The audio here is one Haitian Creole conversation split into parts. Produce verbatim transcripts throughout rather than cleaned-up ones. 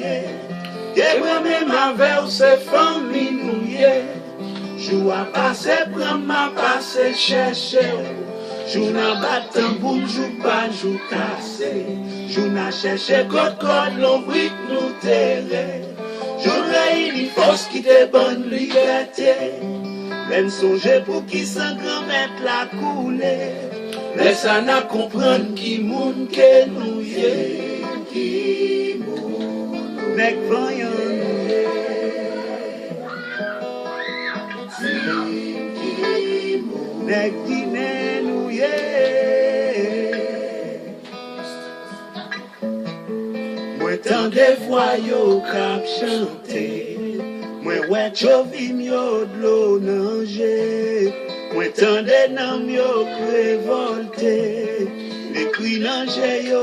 E mwen menm avè w se fanmi nou ye. Jou a pase pran m, m a pase chèche w. Jou n a bat tanbou n, jou pa jou kase. Jou n a chèche kot kòd lonbrik nou tere. Jou n reyini fòs ki te ban n libète. Lè n sonje poukisa Granmèt la koule, lè sa n a konprann ki moun ke nou ye. Ki moun nou, nèg vanyan nou ye. Di m ki moun, nèg Ginen nou ye. Mwen tande vwa yo k ap chante. Mwen wè tchovi m yo dlo nan je. Mwen tande nanm yo k revòlte. Ekri nan je yo,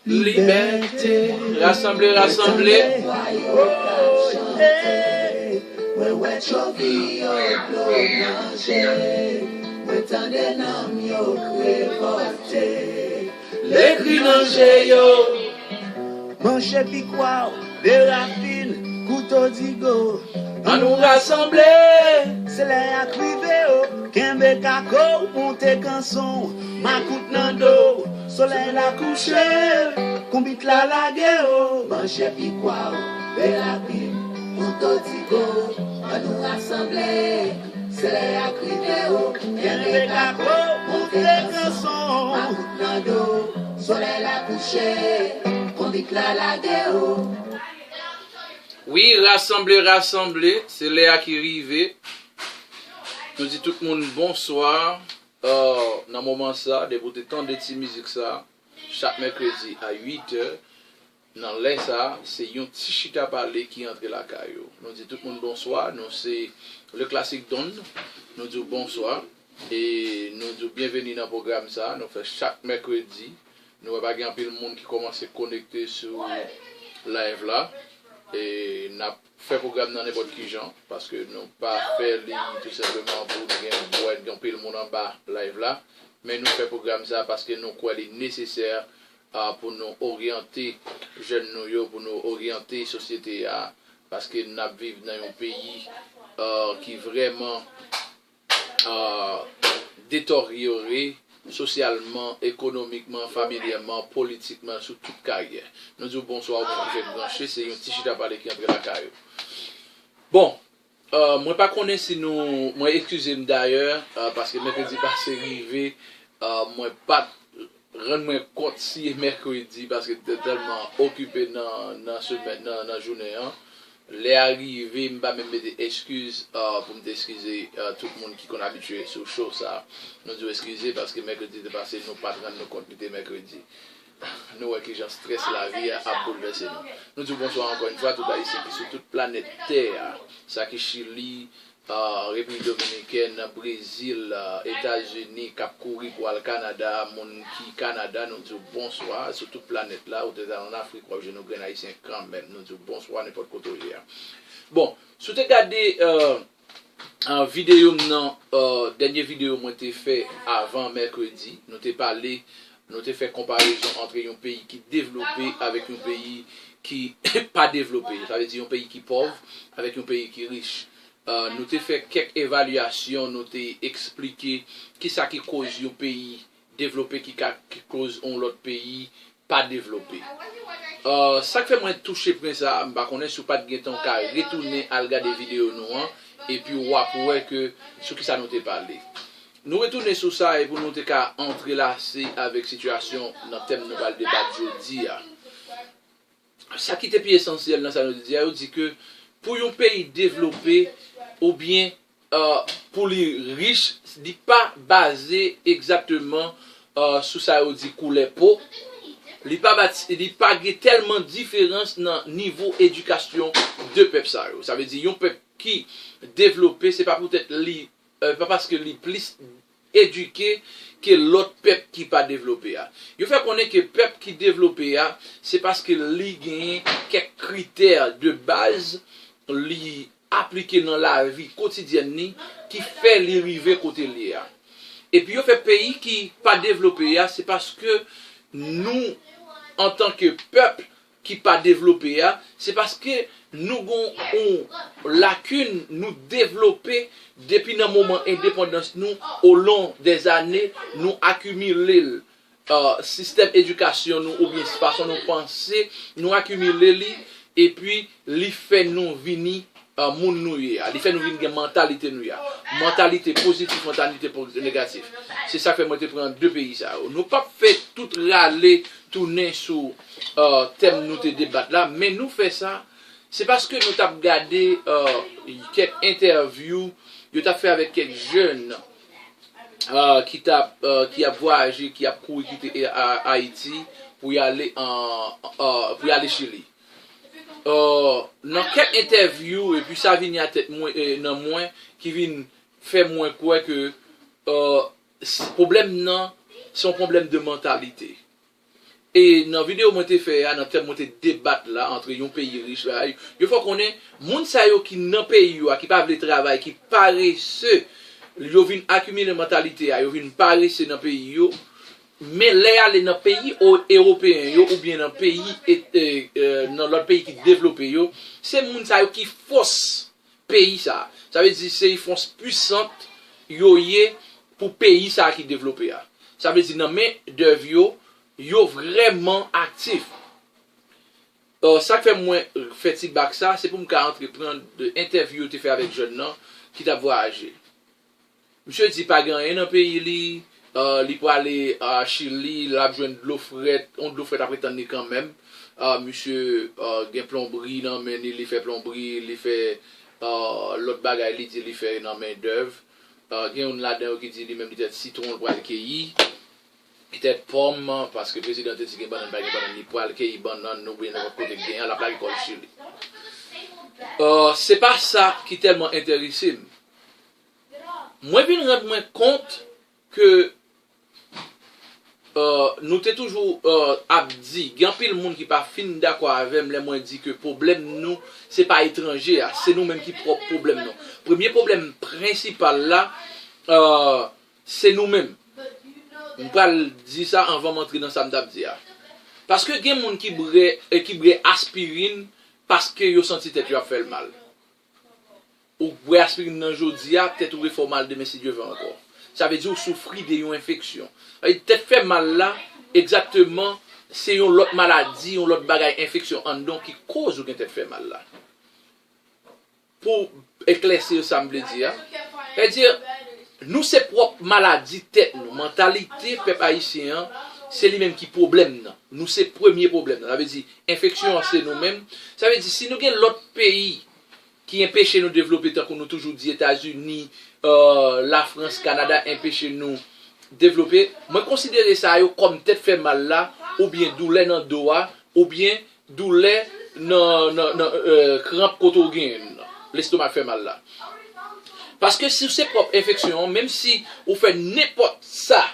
libète. Rasanble, rasanble. Mwen tande vwa yo k ap chante. Mwen wè tchovi yo dlo nan je. Mwen tande nanm yo k revòlte. Ekri nan je yo. Manchè pikwaw, de rapin, kouto digo. Ann nou rasanble. Se lè a k rive o. Kenbe kako w, monte kanson w, makout nan do w. Solèy la kouche, konbit la lage o. Manchè pikwaw, de rapin, kouto digo. Ann nou rasanble. Se lè a k rive o. Kenbe kako w, monte kanson w, makout nan do w. Solèy la kouche, konbit la lage o. Wi, rasanble, rasanble, se lè a ki rive. Nou di tout moun bonswa. Euh, nan moman sa, depi w te tande ti mizik sa, chak mèkredi a uit è, nan lè sa, se yon ti chita pale ki antre lakay ou. Nou di tout moun bonswa, nou se Le Classic Don, nou di w bonswa, e nou di w byenveni nan pwogram sa, nou fè chak mèkredi. Nou wè pa gen anpil moun ki kòmanse konekte sou live la. E n ap fè pwogram nan nenpòt ki jan, paske nou pa fè li tou senpleman pou nou gen, wè gen anpil moun anba live la. Men nou fè pwogram sa paske nou kwè li nesesè, a, pou nou oryante jèn nou yo, pou nou oryante sosyete a, paske n ap viv nan yon peyi, a, ki vrèman a, deteryore sosyalman, ekonomikman, familyèman, politikman, sou tout karyè. Nou di w bonswa, ou byen fèk branche, se yon ti chita pale ki antre lakay ou. Bon, euh, mwen pa konnen si nou, mwen eskize m dayè, euh, paske mèkredi pase rive, euh, mwen pa t rann mwen kont si e mèkredi, paske m te tèlman okipe nan, nan semèn, nan, nan jounen an. Lè a rive, m pa menm mete eskiz, ah, pou m te eskize, ah, tout moun ki konn abitye sou show sa. Nou di w eskize, paske mèkredi te pase, nou pa t rann nou kont li te mèkredi. Nou wè kijan strès lavi a ap boulvèse nou. Nou di w bonswa ankò yon fwa, tout Ayisyen ki sou tout planèt tè a, sa ki Chili, ah, Repiblik Dominikèn, Brezil, ah, Etazini, k ap kouri pou al Kanada, moun ki Kanada, nou di w bonswa. Sou tout planèt la, ou te al ann Afrik, w ap jwenn yon grenn Ayisyen kanmenm. Nou di w bonswa nenpòt kote w ye a. Bon, si w te gade, euh, euh, videyo m nan, euh, dènye videyo mwen te fè avan mèkredi, nou te pale, nou te fè konparezon ant yon peyi ki devlope avèk yon peyi ki pa devlope. Sa vle di yon peyi ki pòv avèk yon peyi ki rich. Euh, nou te fè kèk evalyasyon, nou te eksplike kisa ki koz yon peyi devlope ki ka, ki koz yon lòt peyi pa devlope. Euh, sa k fè mwen touche pwen sa, m pa konnen si w pa t gentan w ka retounen al gade videyo nou an, epi w ap wè ke sou kisa nou te pale. Nou retounen sou sa e pou nou te ka antrelase avèk sitiyasyon nan tèm nou pral debat jodi a. Sa ki te pi esansyèl nan sa nou te di a, yo di ke pou yon peyi devlope oubyen, euh, pou li rich, li pa baze egzakteman, euh, sou sa yo di koulè po. Li pa bat, li pa gen tèlman diferans nan nivo edikasyon de pèp sa yo. Sa vle di yon pèp ki devlope, se pa poutèt li, euh, pa paske li plis edike ke lòt pèp ki pa devlope a. Yo fè konnen ke pèp ki devlope a, se paske li genyen kèk kritè de baz li aplike nan lavi kotidyèn li ki fè li rive kote l ye a. Epi yo fè peyi ki pa devlope a, se paske nou, antanke pèp, ki pa devlope a, se paske nou gon yon lakin nou devlope depi nan moman endepandans nou, olon dè zane, nou akimile l, sistèm edikasyon nou oubyen fason nou panse, nou akimile li, epi li fè nou vini moun nou ye a. Li fè nou vin gen mantalite nou ye a. Mantalite pozitif, mantalite negatif. Se sa k fè mwen te pran de peyi sa yo. Nou p ap fè tout rale tounen sou tèm nou te debat la, men nou fè sa, se paske nou t ap gade kèk entèvyou yo t ap fè avèk kèk jèn ki t ap ki ap vwayaje, ki ap kouri kite Ayiti pou y ale an pou y ale Chili. Nan kèk entèvyou, epi sa vini a tèt mwen, nan mwen, ki vin fè mwen kwè ke pwoblèm nan se yon pwoblèm de mantalite. E nan videyo mwen te fè a, nan tèm mwen te debat la, antre yon peyi rich la, yo fè konnen moun sa yo ki nan peyi yo a, ki pa vle travay, ki parese, yo vin akimile mantalite a, yo vin parese nan peyi yo, men lè y ale nan peyi ewopeyen yo oubyen nan peyi, nan lòt peyi ki devlope yo, se moun sa yo ki fòs peyi sa a. Sa vle di se yon fòs pwisant yo ye pou peyi sa a ki devlope a. Sa vle di nan men dèv yo, yo vrèman aktif. Sa k fè mwen fè ti bak sa, se pou m ka antre pran entèvyou yo te fè avèk jèn nan ki t ap vwayaje. Misye di pa gen anyen nan peyi li, li prale Chili, l ap jwenn dlo frèt, yon dlo frèt ap retann li kanmenm. Misye gen plonbri nan men li, li fè plonbri, li fè lòt bagay li di li fè nan men dèv. Gen youn ladan yo ki di li menm li tèt sitwon l pral keyi. Petèt pòm, paske prezidan te di gen bannann, pa gen bannann, li pral keyi bannann oubyen nenpòt kote k genyen, l ap lage kò l Chili. Se pa sa ki tèlman enterese m. Mwen vin rann mwen kont ke nou te toujou ap di, gen anpil moun ki pa fin dakò avè m lè mwen di ke pwoblèm nou, se pa etranje a, se nou menm ki pwòp pwoblèm nou. Premye pwoblèm prensipal la, se nou menm. M pral di sa anvan m antre nan sa m t ap di a. Paske gen moun ki bwè, ki bwè aspirin paske yo santi tèt yo ap fè l mal. Ou bwè aspirin nan jodi a, tèt ou refè w mal demen si Dye vle ankò. Sa vle di ou soufri de yon enfeksyon. Sa vle di tèt fè mal la, egzakteman, se yon lòt maladi, yon lòt bagay, enfeksyon anndan w ki koz ou gen tèt fè mal la. Pou eklèsi sa m vle di a, sètadi, nou se pwòp maladi tèt nou. Mantalite pèp ayisyen an, se li menm ki pwoblèm nan. Nou se premye pwoblèm nan. Sa vle di, enfeksyon an se nou menm. Sa vle di, si nou gen lòt peyi ki enpeche nou devlope, tankou nou toujou di Etazini, Lafrans, Kanada enpeche nou devlope, mwen konsidere sa yo kòm tèt fè mal la, oubyen doulè nan do a, oubyen doulè nan, nan, nan kranp kote w genyen l, lestomak fè mal la. Paske si se pwòp enfeksyon an, menm si ou fè nenpòt sa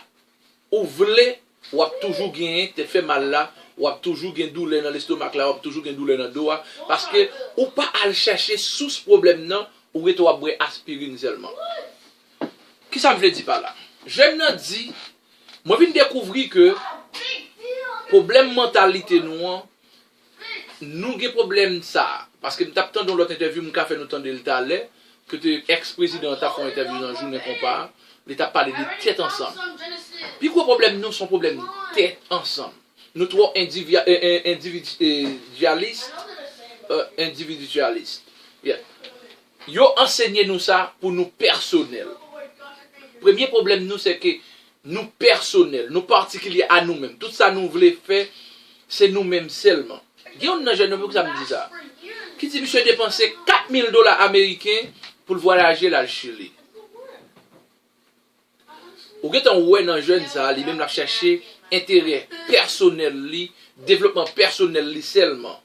ou vle, w ap toujou genyen tèt fè mal la, w ap toujou gen doulè nan lestomak la, w ap toujou gen doulè nan do a, paske ou pa al chèche sous pwoblèm nan, ou rete w ap bwè aspirin sèlman. Kisa m vle di pa la? Jèn nan di, mwen vin dekouvri ke pwoblèm mantalite nou an, nou gen pwoblèm sa a. Paske m t ap tande yon lòt entèvyou, m ka fè nou tande l talè, kote èks prezidan an t ap fè yon entèvyou nan jounen konpa a, li t ap pale de tèt ansanm. Pi gwo pwoblèm nou, se yon pwoblèm tèt ansanm. Nou twò endividyalis, endividyalis. Yo ansenye nou sa pou nou pèsonèl. Premye pwoblèm nou, se ke nou pèsonèl, nou patikilye a nou menm. Tout sa nou vle fè, se nou menm sèlman. Gen youn nan jèn yo, poukisa m di sa? Ki di misye depanse kat mil dola ameriken pou l vwayaje l al Chili. Ou gentan wè nan jèn sa a, li menm l ap chèche enterè pèsonèl li, devlopman pèsonèl li sèlman.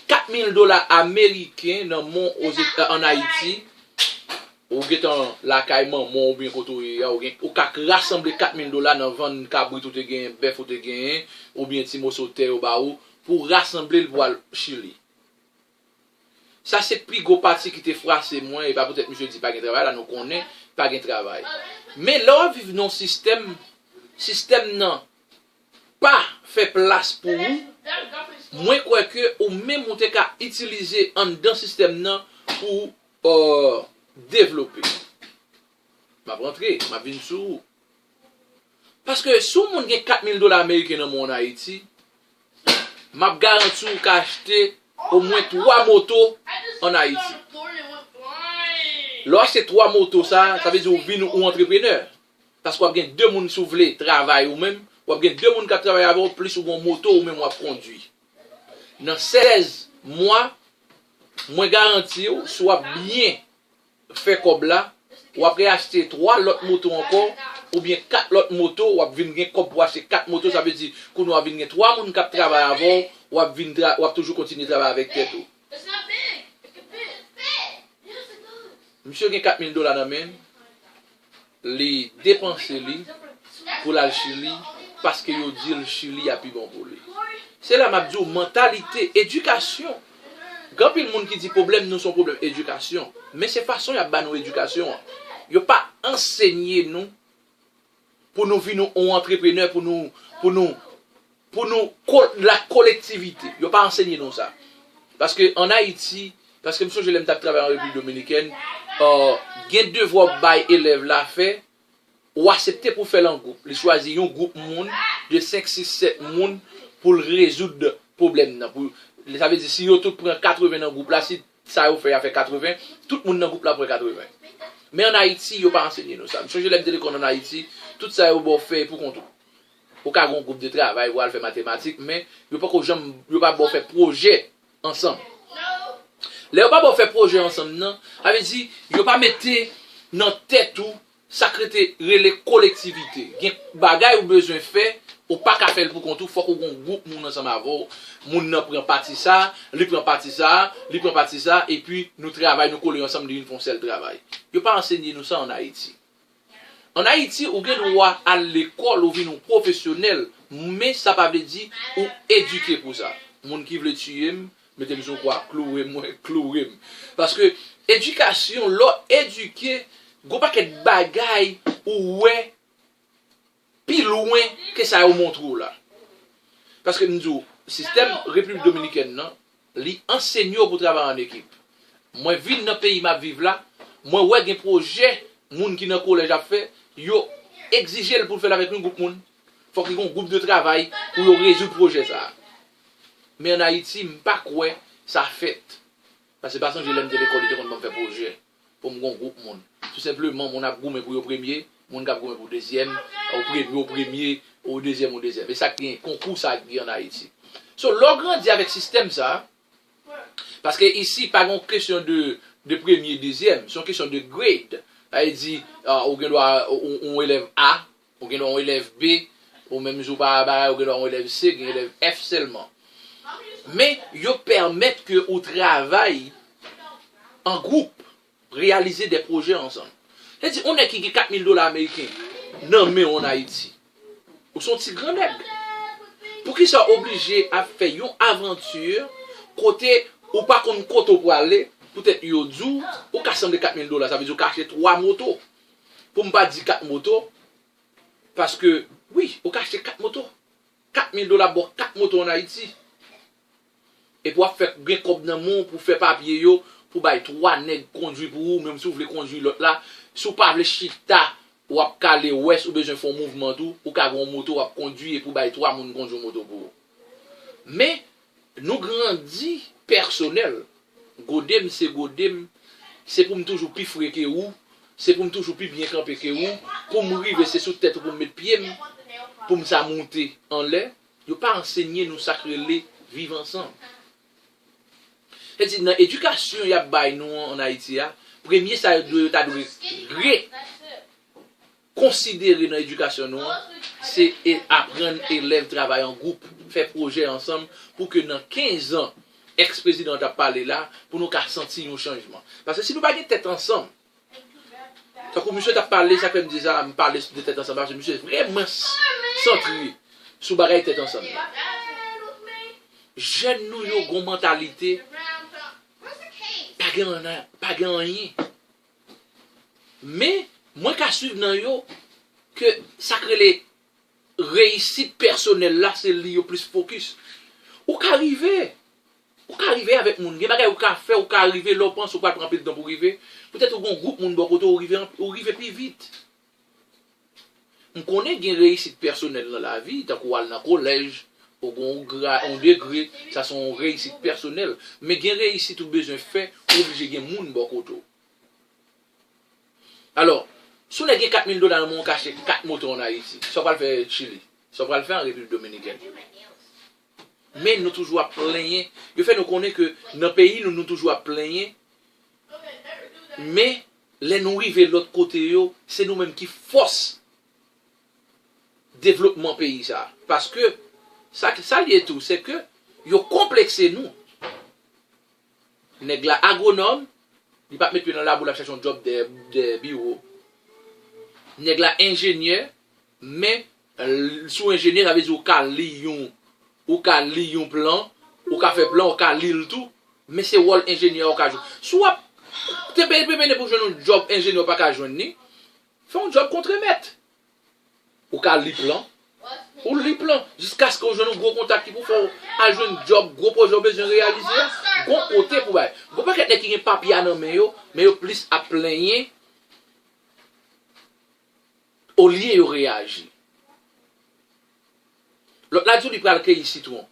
Kat mil dola ameriken nan men w ann Ayiti, ou gentan lakay manman w oubyen kote w ye a, ou gen, ou ka rasanble kat mil dola nan vann kabrit ou te genyen, bèf ou te genyen, oubyen ti moso tè yo ba ou, pou w rasanble l pou w al Chili. Sa se pi gwo pati ki te fwase mwen, e pa poutèt misye di pa gen travay la, nou konnen pa gen travay. Men lè w ap viv nan yon sistèm, sistèm nan pa fè plas pou ou, mwen kwè ke ou menm ou te ka itilize anndan sistèm nan pou, euh, devlope. M ap rantre, m ap vin sou ou. Paske si yon moun gen kat mil dola ameriken nan men w ann Ayiti, m ap garanti w ka achte omwen twa moto ann Ayiti. Lè w achte twa moto sa, sa vle di w vin yon antreprenè. Paske w ap gen de moun si w vle travay ou menm, w ap gen de moun k ap travay avè w, plis ou gen yon moto ou menm w ap kondui. Nan sèz mwa, mwen garanti w, si w ap byen fè kòb la, w ap reyachte twa lòt moto ankò, oubyen kat lòt moto, w ap vin gen kòb pou achte kat moto, sa vle di, kounye a w ap vin gen twa moun k ap travay avè w, w ap vin tra-, w ap toujou kontinye travay avèk tèt ou. Misye gen kat mil dola nan men l, li depanse li pou l al Chili, paske yo di l Chili a pi bon pou li. Se la m ap di w, mantalite, edikasyon. Gen anpil moun ki di pwoblèm nou se yon pwoblèm edikasyon, men se fason y ap ba nou edikasyon an. Yo pa ansenye nou pou nou vin yon antreprenè, pou nou, pou nou, pou nou ko-, la kolektivite. Yo pa ansenye nou sa. Paske ann Ayiti, paske m sonje lè m t ap travay an Repiblik Dominikèn, euh, gen devwa w bay elèv la fè, ou aksepte pou fè l an gwoup. Li chwazi yon gwoup moun de senk, sis, sèt moun pou l rezoud pwoblèm nan. Pou, sa vle di, si yo tout pran katreven nan gwoup la, si sa yo fè a fè katreven, tout moun nan gwoup la pran katreven. Men ann Ayiti, yo pa ansenye nou sa. M sonje lè m te lekòl ann Ayiti, tout sa yo ba w fè e pou kont ou. Ou ka gen yon gwoup de travay pou al fè matematik, men yo poko janm, yo pa ba w fè pwojè ansanm. Lè yo pa ba w fè pwojè ansanm nan, sa vle di, yo pa mete nan tèt ou sa k rete rele kolektivite. Gen bagay ou bezwen fè, ou pa ka fè l pou kont ou, fòk ou gen yon gwoup moun ansanm avè w. Moun nan pran pati sa, li pran pati sa, li pran pati sa, epi nou travay, nou kole ansanm, li vin fè yon sèl travay. Yo pa ansenye nou sa ann Ayiti. Ann Ayiti, ou gen dwa al lekòl, ou vin yon pwofesyonèl, men sa pa vle di ou edike pou sa. Moun ki vle tiye m, mete m sou kwa, kloure m, wi, kloure m. Paske edikasyon, lè w edike, gon pakèt bagay ou wè pi lwen ke sa yo montre w la. Paske m di w, sistèm Repiblik Dominikèn nan, li ansenye w pou travay an ekip. Mwen vin nan peyi m ap viv la, mwen wè gen pwojè moun ki nan kolèj ap fè, yo egzije l pou l fè l avèk yon gwoup moun. Fòk li gen yon gwoup de travay pou yo rezoud pwojè sa a. Men ann Ayiti, m pa kwè sa fèt. Paske pa sonje lè m te lekòl, yo te konn ban m fè pwojè pou m gen yon gwoup moun. Tou senpleman, moun ap goumen pou yo premye, moun k ap goumen pou dezyèm, ou premye, ou premye, ou dezyèm, ou dezyèm. E sa k gen konkou sa k gen ann Ayiti. So, lè w grandi avèk sistèm sa, paske isi, pa gen yon kesyon de, de premye, dezyèm, se yon kesyon de grade. Sa vle di, ah, ou gen dwa, ou, ou, ou elèv A, ou gen dwa yon elèv B, ou menm jan w pa bagay, ou gen dwa yon elèv C, gen elèv F sèlman. Men, yo pèmèt ke ou travay an gwoup, reyalize de pwojè ansanm. Se di, yon nèg ki gen kat mil dola ameriken nan men w ann Ayiti, ou se yon ti gran nèg. Poukisa w oblije ap fè yon avanti kote ou pa konn kote w prale, poutèt yo di w, ou ka sanble kat mil dola, sa vle di ou ka achte twa moto. Pou m pa di kat moto, paske, wi, ou ka achte kat moto. Kat mil dola ba w kat moto ann Ayiti. Epi w ap fè gen kòb nan men w pou fè papye yo, pou bay twa nèg kondui pou ou, menm si w vle kondui lòt la, si w pa vle chita, w ap kale wès, ou bezwen fè yon mouvman tou, ou ka gen yon moto w ap kondui epi w bay twa moun kondui yon moto pou ou. Men, nou grandi pèsonèl. Gode m se gode m, se pou m toujou pi fre ke ou, se pou m toujou pi byen kanpe ke ou, pou m rive se sou tèt ou pou m met pye m, pou m sa moute anlè. Yo pa ansenye nou sa k rele viv ansanm. Se di, nan edikasyon y ap bay nou an, ann Ayiti a, premye sa yo dwe, yo ta dwe re-, konsidere nan edikasyon nou an, se e-, aprann elèv travay an gwoup, fè pwojè ansanm, pou ke nan kenz an, èks-prezidan an t ap pale la, pou nou ka santi yon chanjman. Paske si nou pa gen tèt ansanm, tankou misye t ap pale, sa k fè m di sa, m pale de tèt ansanm, paske misye vrèman s-, santre sou bagay tèt ansanm nan. Jèn nou yo gon mantalite, pa gen anyen, pa gen anyen. Men, mwen ka swiv nan yo ke sa k rele reyisit pèsonèl la, se li yo plis fokis. Ou ka rive. Ou ka rive avèk moun. Gen bagay ou ka fè, ou ka rive, lè w panse ou pral pran anpil tan pou rive. Poutèt ou gen yon gwoup moun bò kote w, ou rive, ou rive pi vit. M konnen gen reyisit pèsonèl nan lavi, tankou w al nan kolèj, ou gen yon gra, yon degre, sa se yon reyisit pèsonèl. Men gen reyisit ou bezwen fè, ou oblije gen moun bò kote w. Alò, si w nèk gen kat mil dola nan men w, w ka achte kat moto ann Ayiti, sa w pral fè Chili? Sa w pral fè an Repiblik Dominikèn? Men nou toujou ap plenyen. Yo fè nou konnen ke nan peyi nou, nou toujou ap plenyen. Men, lè nou rive lòt kote yo, se nou menm ki fòs devlopman peyi sa. Paske, sa, sa l ye tou, se ke yo konplekse nou. Nèg la agwonòm, li p ap met pye nan labou, l ap chache yon djòb dèyè, dèyè biwo. Nèg la enjenyè, men, l-, si w enjenyè, sa vle di ou ka li yon, ou ka li yon plan, ou ka fè plan, ou ka li l tou, men se wòl enjenyè a ou ka jwe. Si w ap te pe-, pe-, pennen pou jwenn yon djòb enjenyè ou pa ka jwenn li, fè yon djòb kontremèt. Ou ka li plan, ou li plan, jiskaske ou jwenn yon gwo kontak ki pou fè w al jwenn djòb, gwo pwojè w bezwen reyalize a, gon kote pou bay. Gon pakèt nèg ki gen papye a nan men yo, men yo plis ap plenyen olye yo reyaji. Lòt la di w li pral keyi sitwon.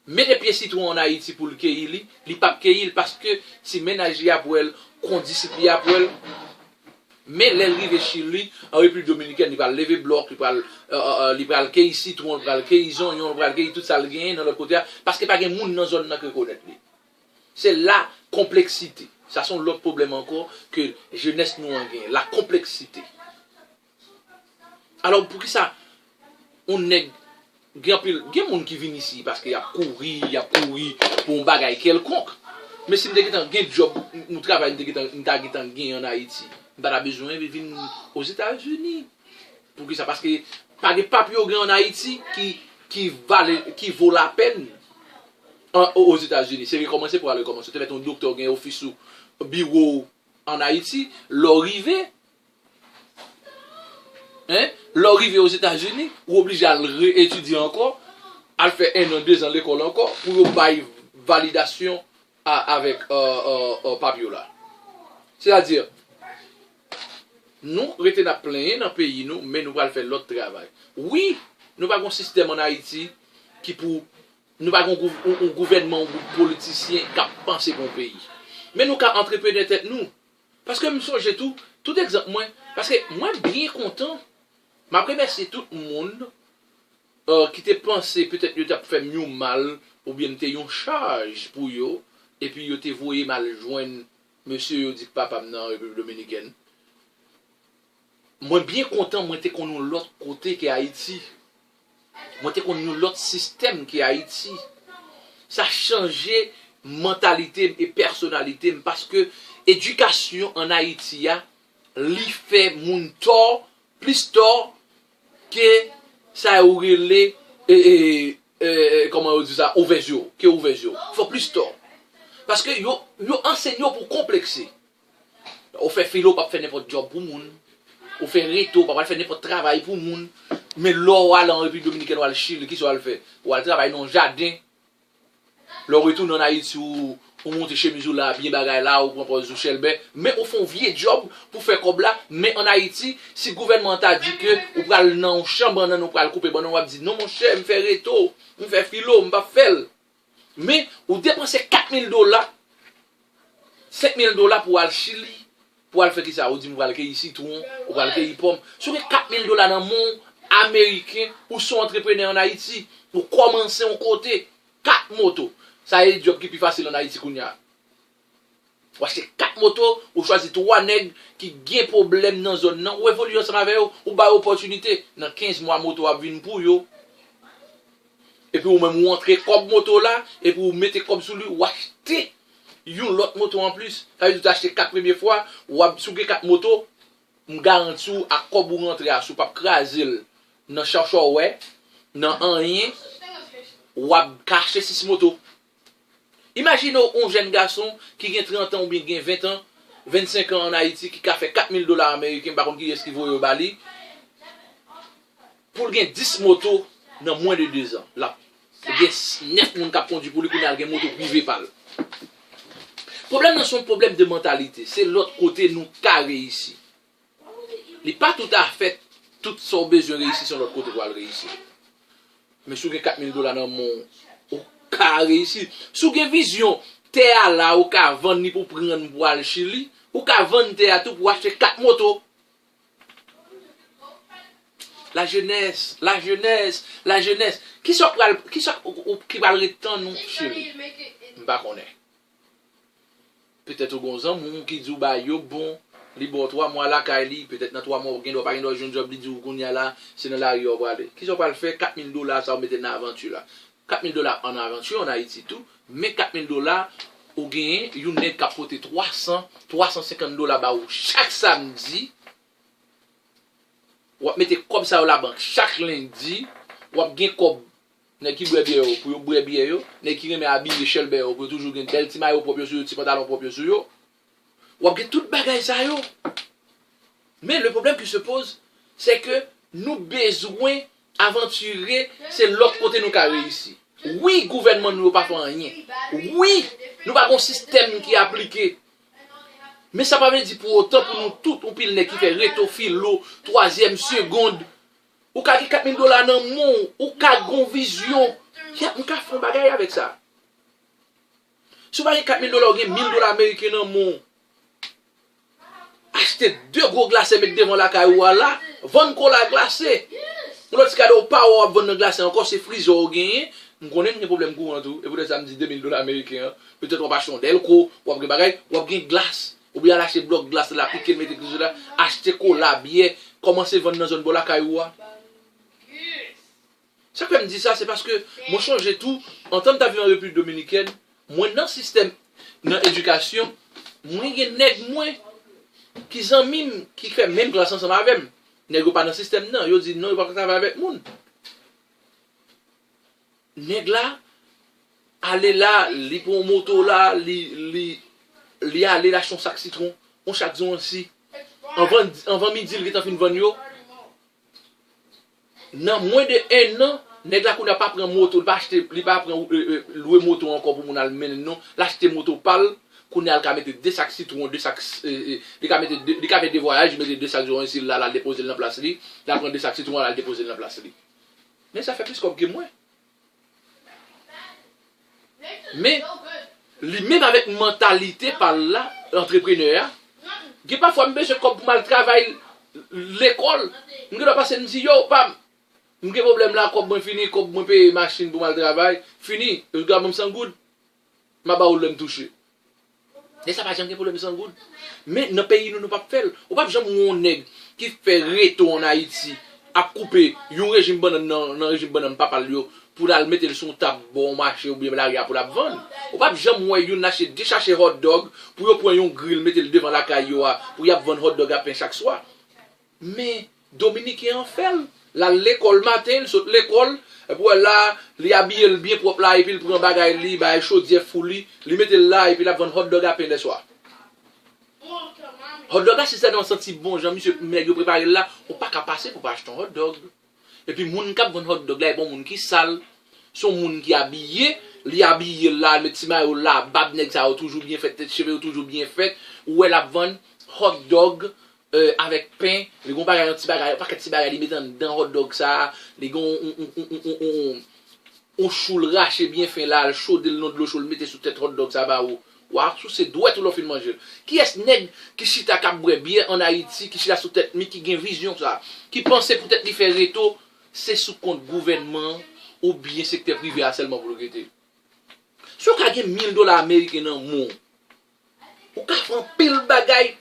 Mete pye sitwon ann Ayiti pou l keyi li, li p ap keyi l paske ti mennaj li ap wè l, kondisip li ap wè l. Men lè l rive Chili, an Repiblik Dominikèn, li pral leve blòk, li pral, euh, euh, euh, li pral keyi sitwon, li pral keyi zonyon, li pral keyi tout sa l genyen nan lòt kote a, paske pa gen moun nan zòn nan ki rekonèt li. Se la konpleksite. Sa se yon lòt pwoblèm ankò ke jenès nou an genyen, la konpleksite. Alò, poukisa yon nèg, gen anpil, gen moun ki vin isi paske y ap kouri, y ap kouri pou yon bagay kèlkonk. Men si m te gentan gen djòb, m, m travay, m te gentan, m ta gentan genyen ann Ayiti, m pa ta bezwen vin Ozetazini. Poukisa? Paske pa gen papye w gen ann Ayiti ki, ki vale, ki vo lapèn an, o, Ozetazini. Se rekòmanse pou al rekòmanse. Ou te mèt yon doktè, w gen ofis ou, biwo w ann Ayiti, lè w rive, Hein? Lè w rive Ozetazini, ou oblije al re-etidye ankò, al fè en an, de zan lekòl ankò, pou yo bay validasyon a, avèk, euh, euh, euh, papye w la. Sètadi, nou rete n ap plenyen nan peyi nou, men nou pral fè lòt travay. Wi, nou pa gon sistèm ann Ayiti ki pou, nou pa gon gouv-, yon, yon gouvènman, yon gwoup politisyen k ap panse pou yon peyi. Men nou ka antreprenè tèt nou. Paske m sonje tou, tout egzanp mwen, paske mwen byen kontan, m ap remèsye tout moun, euh, ki te panse petèt yo t ap fè m yon mal, oubyen m te yon chaj pou yo, epi yo te voye m al jwenn mesye yo di k papa m nan Repiblik Dominikèn. Mwen byen kontan mwen te konn yon lòt kote ke Ayiti. Mwen te konn yon lòt sistèm ke Ayiti. Sa chanje mantalite m e pèsonalite m paske edikasyon ann Ayiti a, li fè moun tò, plis tò ke sa yo rele, e, e, e, e, kòman yo di sa, ouvè zye w, ke ouvè zye w. Fè w plis tò. Paske yo, yo ansenye w pou w konplekse. Ou fè filo, w p ap fè nenpòt djòb pou moun. Ou fè reto, w p ap al fè nenpòt travay pou moun. Men lè w al an Repiblik Dominikèn, w al Chili, kisa w al fè? W al travay nan yon jaden. Lè w retounen ann Ayiti, ou, ou monte chemiz ou la, byen bagay la, ou pran pòz ou chèlbè. Men ou fè yon vye djòb pou fè kòb la. Men ann Ayiti, si gouvènman an ta di ke ou pral nan yon chan bannann, ou pral koupe bannann, w ap di, "Non, monchè, m fè reto, m fè filo, m p ap fè l." Men, ou depanse kat mil dola, senk mil dola pou w al Chili, pou w al fè kisa? Ou di m ou pral keyi sitwon, ou pral keyi pòm. Si w gen kat mil dola nan men w, ameriken, ou se yon antreprenè ann Ayiti, ou kòmanse yon kote, kat moto. Sa e djòb ki pi fasil ann Ayiti kounye a. Ou achte kat moto, ou chwazi twa nèg ki gen pwoblèm nan zòn nan, ou evolye ansanm avè yo, ou ba yo opòtinite. Nan kenz mwa, moto ap vin pou yo. Epi ou menm, ou antre kòb moto la, epi ou mete kòb sou li, ou achte yon lòt moto anplis. Sa vle di ou te achte kat premye fwa, w ap, si w gen kat moto, m garanti w, ak kòb ou rantre a, si w p ap kraze l nan chòchòwè, nan anyen, w ap ka achte sis moto. Imajine w yon jèn gason ki gen trant an oubyen gen ven an, vennsenk an ann Ayiti, ki ka fè kat mil dola ameriken, m pa konn kiyès ki voye yo ba li. pou l gen dis moto nan mwen de dezan. L ap gen nèf moun k ap kondui pou li, kounye a l gen moto prive pa l. Pwoblèm nan se yon pwoblèm de mantalite. Se lòt kote nou ka reyisi. Li pa toutafèt tout sa w bezwen reyisi, se yon lòt kote pou w al reyisi. Men si w gen kat mil dola nan men w, ou ka reyisi. Si w gen vizyon tè a la, ou ka vann li pou pran pou al Chili, ou ka vann tè a tou pou achte kat moto. Lajenès, lajenès, lajenès. Kisa k pral, kisa ou- ou- ki pral ret tann ou Chili? M pa konnen. Petèt ou gen yon zanmi w ki di w bagay yo bon, li ba w twa mwa lakay li, petèt nan twa mwa ou gen dwa pa gen dwa jwenn djòb, li di w kounye a la, se nan lari a w prale. Kisa w pral fè kat mil dola sa w mete nan avanti la? Kat mil dola an avanti an Ayiti tou, men kat mil dola ou genyen yon nèg k ap pote twa san, twa san senkant dola ba ou chak samdi. W ap mete kòb sa yo labank chak lendi, w ap gen kòb nèg ki bwè byè yo pou yo bwè byè yo, nèg ki renmen abiye chèlbè yo pou yo toujou gen bèl ti mayo pwòp yo sou yo, ti pantalon pwòp yo sou yo. W ap gen tout bagay sa yo. Men le problème qui se pose, c'est que nou bezwen avantire, se lòt kote nou ka reyisi. Wi, gouvènman nou yo pa fè anyen. Wi, nou pa gon sistèm ki aplike. Men sa pa vle di pou otan pou nou tout, yon pil nèg ki fè reto, filo, twazyèm, segond. Ou ka gen kat mil dola nan men w, ou ka gon vizyon. Ya, m ka fè yon bagay avèk sa. Si w pa gen kat mil dola, ou gen mil dola ameriken nan men w. Achte de gwo glase met devan lakay ou a la, vann kola glase. Yon lòt ti kado ou pa wè w ap vann nan glase ankò, se frizè w genyen. M konnen m gen pwoblèm kouran tou, e poutèt sa m di de mil dola ameriken an. Petèt w ap achte yon dèlko, w ap gen bagay, w ap gen glas. Oubyen al achte blòk glas la, pike l, mete glas la, achte kola, byè, kòmanse vann nan zòn bò lakay ou a. Sa k fè m di sa, se paske mwen chonje tou, antan m t ap viv an Repiblik Dominikèn, mwen nan sistèm, nan edikasyon, mwen gen nèg mwen ki zanmi m, ki fè menm klas ansanm avè m. Nèg yo pa nan sistèm nan, yo di non, yo pa ka travay avèk moun. Nèg la, ale la, li pran yon moto la, li, li, li ale, l achte yon sak sitwon, yon sak zonyansi. Anvan, anvan midi, li gentan fin vann yo. Nan mwen de en an, nèg la kounye a pa pran moto, li pa achte, li pa pran, e, e, lwe moto ankò pou moun al mennen l non. L achte moto pa l, kounye a l ka mete de sak sitwon, de sak, e, e, li ka mete de, li ka fè de vwayaj, li mete de sak zonyansi l la, l al depoze l nan plas li, l al pran de sak sitwon, l al depoze l nan plas li. Men sa fè plis kòb ke mwen. Men, li menm avèk mantalite pa l la, antreprenè a, gen pafwa m bezwen kòb pou m al travay lekòl, m gen dwa pase m di, yo, pa m, m gen pwoblèm la, kòb mwen fini, kòb mwen peye machin pou m al travay, fini, yo ka ban m san goud, m a ba ou lè m touche. E sa pa janm gen pwoblèm san goud. Men nan peyi nou, nou p ap fè l. Ou p ap janm wè yon nèg ki fè reto ann Ayiti ap koupe yon rejim bannann nan, nan rejim bannann papa l yo pou l al mete l sou yon tab bò yon mache oubyen lari a pou l ap vann. Ou p ap janm wè youn achte de sache hotdog pou yo pran yon gril mete l devan lakay yo a pou y ap vann hotdog a pen chak swa. Men, Dominiken an fè l. L al lekòl maten, l sot lekòl, epi w wè l la, li abiye l byen pwòp la, epi l pran bagay li, bay chodyè fou li, li mete l la, epi l ap vann hotdog a pen lèswa. Hotdog la, si sèlman santi bon jan misye, nèg yo prepare l la, ou pa ka pase pou pa achte yon hotdog. Epi moun k ap vann hotdog la, e pa yon moun ki sal, se yon moun ki abiye, li abiye l la, met ti mayo l la, bab nèg sa yo toujou byen fèt, tèt cheve yo toujou byen fèt, ou wè l ap vann hotdog, e, avèk pen, li gon bagay, yon ti bagay, yon pakèt ti bagay li mete anndan hotdog sa, li gon yon, yon, yon, yon, yon, yon, yon chou l rache byen fen la, l chode l nan dlo cho, l mete sou tèt hotdog sa ba ou. W a souse dwèt ou lè w fin manje l. Kiyès nèg ki chita k ap bwè byè ann Ayiti, ki chita sou tèt mi, ki gen vizyon sa, ki panse poutèt li fè reto, se sou kont gouvènman an oubyen sektè prive a sèlman pou l rete? Si w ka gen mil dola ameriken nan men w, ou ka fè anpil bagay.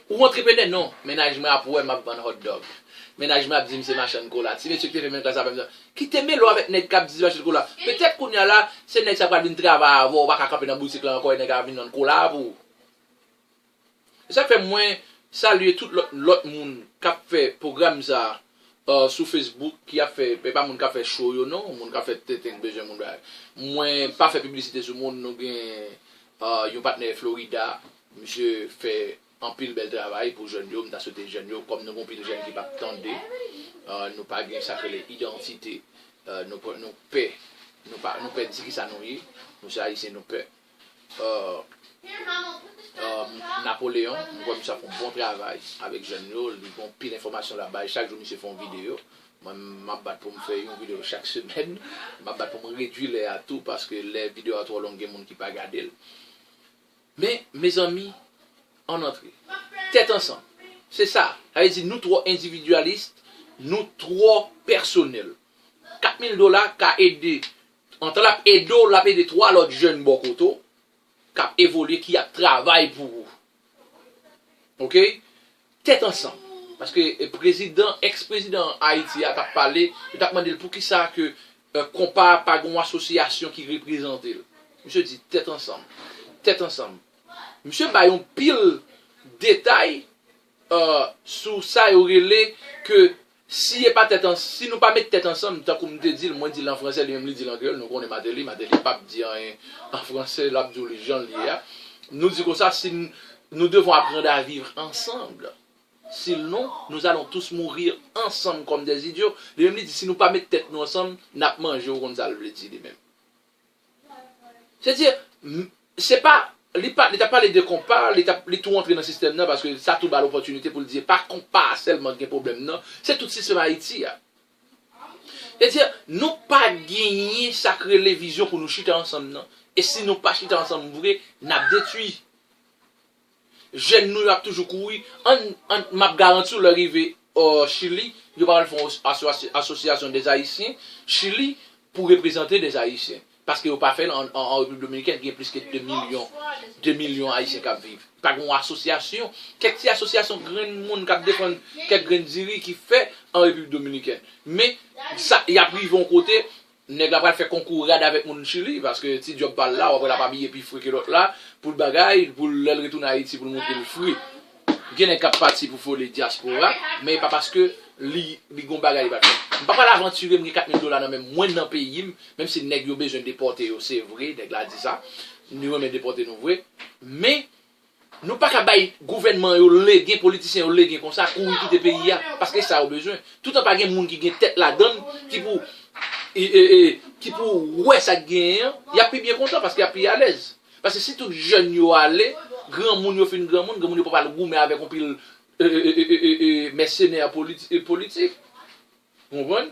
Ou antreprenè? Non. Mennaj mwen ap wè m ap vann hotdog. Mennaj mwen ap di m se machann kola. Ti mesye ki te fè menm klas avè m nan, kite mele w avèk nèg k ap di se machann kola. Petèt kounye a la, se nèg sa pral vin travay avè w, ou pa ka kanpe nan boutik la ankò, e nèg a vin vann kola pou ou. E sa k fè mwen salye tout lòt, lòt moun k ap fè pwogram sa a, e, sou Facebook, ki ap fè, e pa moun k ap fè show yo non, moun k ap fè tenten k bezwen moun bagay. Mwen pa fè piblisite sou moun, nou gen, e, yon patnè Florida, misye fè anpil bèl travay pou jèn yo. M ta swete jèn yo, kòm nou gen anpil jèn ki p ap tande, euh, nou pa gen sa k rele idantite, euh, nou, nou pè, nou pa, nou pè di ki sa nou ye, nou se Ayisyen, nou pè. Euh, euh, Napoleon, m kwè misye ap fè yon bon travay avèk jèn yo, li gen anpil enfòmasyon l ap bay, chak jou misye fè yon videyo. Mwen, m ap bat pou m fè yon videyo chak semèn. M ap bat pou m redui lè a tou, paske lè videyo a twò long, gen moun ki pa gade l. Men, mezanmi, ann antre. Tèt ansanm. Se sa. Sa vle di, nou twò endividyalis, nou twò pèsonèl. Kat mil dola ka ede, antan l ap ede w, l ap ede twa lòt jèn bò kote w, k ap evolye, ki ap travay pou ou. Oke? Tèt ansanm. Paske, e, prezidan, eks-prezidan Ayiti a t ap pale, yo t ap mande l poukisa ke, e, konpa a pa gen yon asosyasyon ki reprezante l. Misye di, tèt ansanm. Tèt ansanm. Misye bay yon pil detay, e, sou sa yo rele ke si e pa tèt an-, si nou pa met tèt ansanm, tankou m te di l, mwen di l an fransè, li menm li di l an kreyòl, nou konnen Martelly, Martelly p ap di anyen an fransè, l ap di w li jan l ye a. Nou di konsa, si n-, nous devons apprendre à vivre ensemble. Sinon, nous allons tous mourir ensemble comme des idiots. Li menm li di, si nou pa met tèt nou ansanm, n ap manje, ou konn sa l vle di li menm. Se di, m-, se pa, li pa, li t ap pale de konpa, li t ap, li tou antre nan sistèm nan, paske sa tou ba l opòtinite pou l di, e pa konpa a sèlman ki gen pwoblèm nan, se tout sistèm Ayiti a. Se di, nou pa genyen sa k rele vizyon pou nou chita ansanm nan. E si nou pa chita ansanm vre, n ap detwi. Jèn nou yo ap toujou kouri. Ann, ann, m ap garanti w, lè rive, o, Chili, yo pral fè yon aso-, asosyasyon dè Ayisyen Chili pou reprezante dè Ayisyen. Paske yo pa fè l an, an, an Repiblik Dominikèn, gen plis ke de milyon, de milyon Ayisyen k ap viv. Pa gen yon asosyasyon, kèk ti asosyasyon grenn moun k ap defann kèk grenn diri ki fèt an Repiblik Dominikèn. Men, sa, y ap rive yon kote, nèg la pral fè konkou rad avèk moun Chili, paske ti djòb pa l la, w ap wè l ap abiye pi fre ke lòt la, pou l bagay, pou l, lè l retounen Ayiti, pou l montre l fre. Gen nèg k ap pati pou fole dyaspora, men e pa paske li, li gon bagay li pa fè. M pa pral avantire m gen kat mil dola nan men m, mwen nan peyi m, menm si nèg yo bezwen depòte yo, se vre, nèg la di sa, li renmen depòte nou vre, men nou pa ka bay gouvènman yo legen, politisyen yo legen konsa, kouri kite peyi a, paske sa yo bezwen. Toutan pa gen moun ki gen tèt ladan l, ki pou, e, e, e, ki pou wè sa k genyen an, y ap pi byen kontan, paske y ap pi alèz. Paske si tout jèn yo ale, granmoun yo fin granmoun, granmoun yo pa pral goumen avèk yon pil, e, e, mèsenè politi-, e, politik. Ou konprann?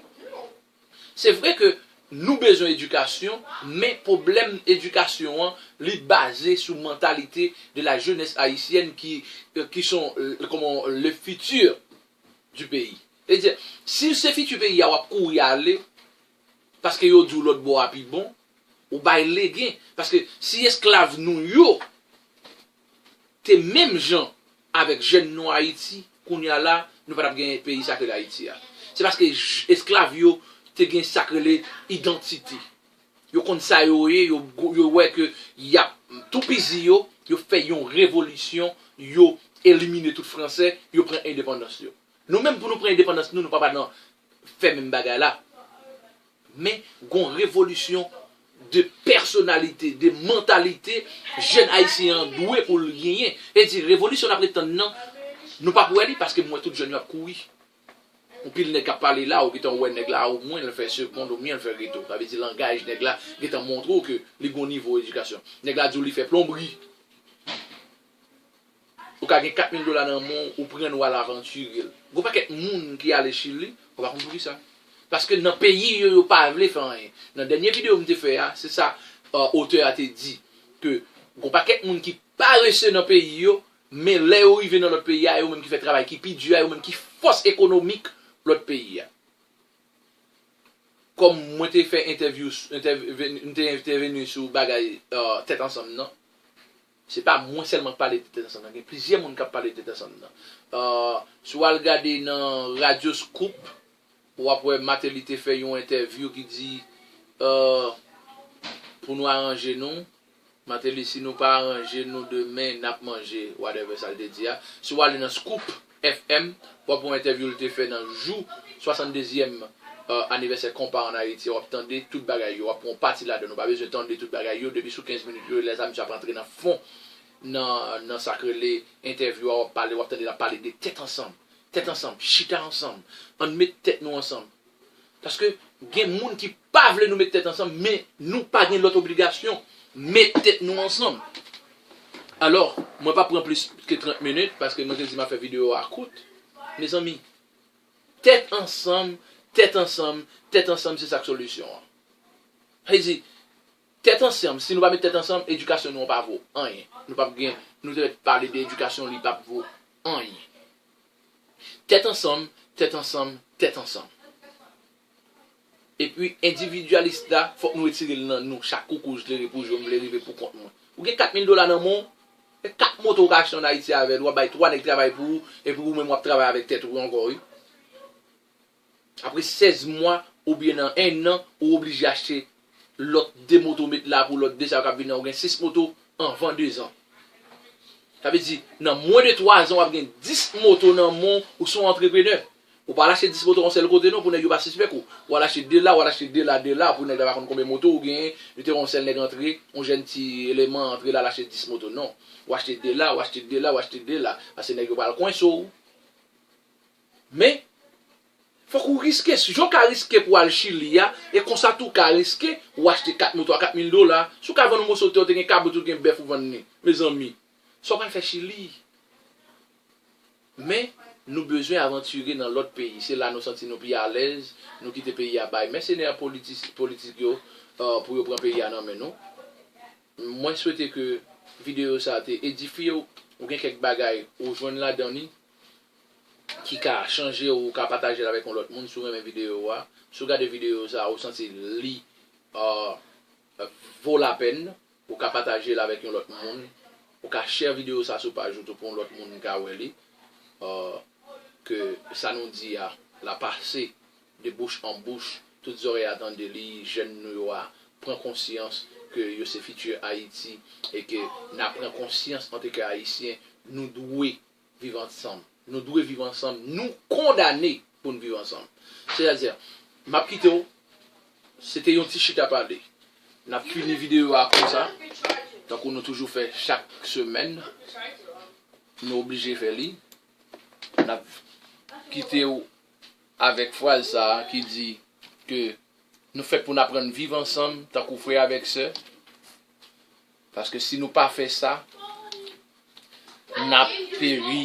Se vre ke nou bezwen edikasyon, men pwoblèm edikasyon an, li baze sou mantalite de la jeunesse haïtienne ki, euh, qui sont, euh, comment, le futur du pays. Se di, si se fiti peyi a w ap kouri ale, paske yo di w lòt bò a pi bon, ou bay legen. Paske si esklav nou yo te menm jan avèk jèn nou Ayiti, kounye a la, nou pa t ap gen peyi sa k rele Ayiti a. Se paske j-, esklav yo te gen sa k rele idantite. Yo konn sa yo ye, yo, yo wè ke y ap toupizi yo, yo fè yon revolisyon, yo elimine tout Fransè, yo pran endepandans yo. Nou menm, pou nou pran endepandans nou, nou pa pral nan fè menm bagay la. Men, gon revolisyon de pèsonalite, de mantalite, jèn ayisyen an dwe pou l genyen. E di, revolisyon n ap ret tann nan, nou p ap wè li, paske m wè tout jèn yo ap kouri. Yon pil nèg k ap pale la, ou gentan wè nèg la, omwen l fè segond, omwen l fè reto. Sa vle di langaj nèg la gentan montre w ke li gon nivo edikasyon. Nèg la di w li fè plonbri. Ou ka gen kat mil dola nan men w, ou pran l, w al avantire l. Gon pakèt moun ki ale Chili, ou pa konn poukisa. Paske nan peyi yo, yo pa vle fè anyen. Nan dènye videyo m te fè a, se sa, euh, otè a te di, ke gon pakèt moun ki parese nan peyi yo, men lè yo rive nan lòt peyi a, yo menm ki fè travay ki pi di a, yo menm ki fòs ekonomik lòt peyi a. Kòm mwen te fè entèvyou, entèv-, m te entèveni sou bagay, euh, Tèt Ansanm nan, se pa mwen sèlman k pale de Tèt Ansanm nan, gen plizyè moun k ap pale de Tèt Ansanm nan. Euh, si w al gade nan Radyo Scoop, w ap wè Martelly te fè yon entèvyou ki di, euh, pou nou aranje nou, Martelly, si nou pa aranje nou demen, n ap manje, whatever sa l te di a. Si w ale nan Scoop F M, w ap wè yon entèvyou l te fè nan jou swasanndezyèm, euh, anivèsè konpa ann Ayiti a, w ap tande tout bagay yo, w ap pran yon pati ladan, nou pa bezwen tande tout bagay yo, depi sou kenz minit yo, lè sa misye ap antre nan fon. nan, nan sa k rele entèvyou a, w ap pale, w ap tande l ap pale de tèt ansanm. Tèt ansanm, chita ansanm. Ann met tèt nou ansanm. Paske gen moun ki pa vle nou met tèt ansanm, men nou pa gen lòt obligasyon. Met tèt nou ansanm. Alò, mwen p ap pran plis ke trant minit, paske mwen te di m ap fè videyo a kout. Mezanmi, tèt ansanm, tèt ansanm, tèt ansanm, se sa k solisyon an. Sa vle di, tèt ansanm, si nou pa met tèt ansanm, edikasyon nou an pa vo anyen. Nou p ap gen, nou te mèt pale de edikasyon, li p ap vo anyen. Tèt ansanm, tèt ansanm, tèt ansanm. Epi, endividyalis la, fòk nou retire l nan nou. Chak koukouj vle rive pou jwe, m vle rive pou kont mwen. Ou gen kat mil dola nan men w, e kat moto ou ka achte ann Ayiti avè l, w ap bay twa nèg travay pou ou, epi ou menm w ap travay avèk tèt ou ankò, wi. Apre sèz mwa, oubyen nan en an, ou oblije achte lòt de moto, met la pou lòt de sa yo k ap vini an, ou gen sis moto anvan dezan. Sa vle di, nan mwen de twa zan, w ap gen dis moto nan men w, ou se yon antreprenè. Ou pa al achte dis moto yon sèl kote non, pou nèg yo pa sispèk ou. Ou al achte de la, ou al achte de la, de la, pou nèg la pa konn konbyen moto ou genyen, li te wè yon sèl nèg antre, yon jèn ti eleman antre la, al achte dis moto. Non. Ou achte de la, ou achte de la, ou achte de la. Paske nèg yo pral kwense w. Men, fòk ou riske. Jan w ka riske pou w al Chili a, e konsa tou w ka riske ou achte kat moto a kat mil dola. Si w ka vann yon moso tè, ou te gen kabrit, ou te gen bèf, ou vann li. Mezanmi, sa w pral fè Chili? Men, nou bezwen avantire nan lòt peyi. Se la nou santi nou pi alèz, nou kite peyi a bay mèsenè politis-, politik yo, euh, pou yo pran peyi a nan men nou. Mwen swete ke videyo sa a te edifye w, ou gen kèk bagay ou jwenn ladan li ki ka chanje w, ou ka pataje l avèk yon lòt moun si w renmen videyo a. Si w gade videyo sa a, ou santi li, euh, vo lapèn, ou ka pataje l avèk yon lòt moun, ou ka share videyo sa a sou paj ou tou pou yon lòt moun ka wè li. Euh, ke sa nou di a, l a pase de bouch an bouch, tout zòrèy a tande li, jèn nou yo a pran konsyans ke yo se fiti Ayiti e ke n a pran konsyans antanke Ayisyen, nou dwe viv ansanm. Nou dwe viv ansanm, nou kondane pou n viv ansanm. Sètadi, m ap kite w, se te yon ti chita pale. N ap fini videyo a konsa, tankou nou toujou fè chak semèn. Nou oblije fè li. N ap kite w avèk fraz sa a ki di ke nou fèt pou n aprann viv ansanm tankou frè avèk sè. Paske si nou pa fè sa, n ap peri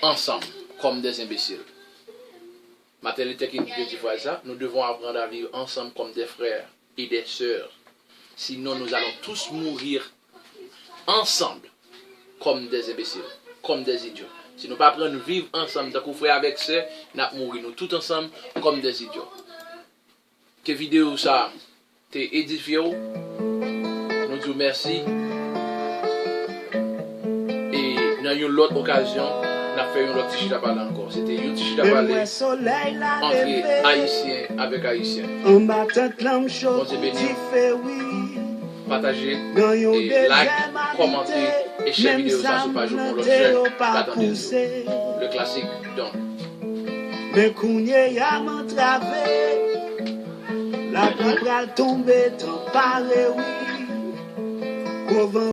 ansanm kòm dè enbesil. Martin Luther King te di fraz sa, nous devons apprendre à vivre ensemble comme des frères et des sœurs. Sinon, nous allons tous mourir ensemble comme des imbéciles, comme des idiots. Si nou pa aprann viv ansanm tankou frè avèk sè, n ap mouri nou tout ansanm kòm dè idyo. Ke videyo sa a te edifye w, nou di w mèsi. E nan yon lòt okazyon, n ap fè yon lòt ti chita pale ankò. Se te yon ti chita pale antre Ayisyen avèk Ayisyen. Bondye beni w. Pataje, e like, kòmante, e share videyo sa sou paj ou pou lòt jèn ka tande l tou. Le classique Don. Men kounye a m antrave, lapli pral tonbe, tan pare wi. Gwo van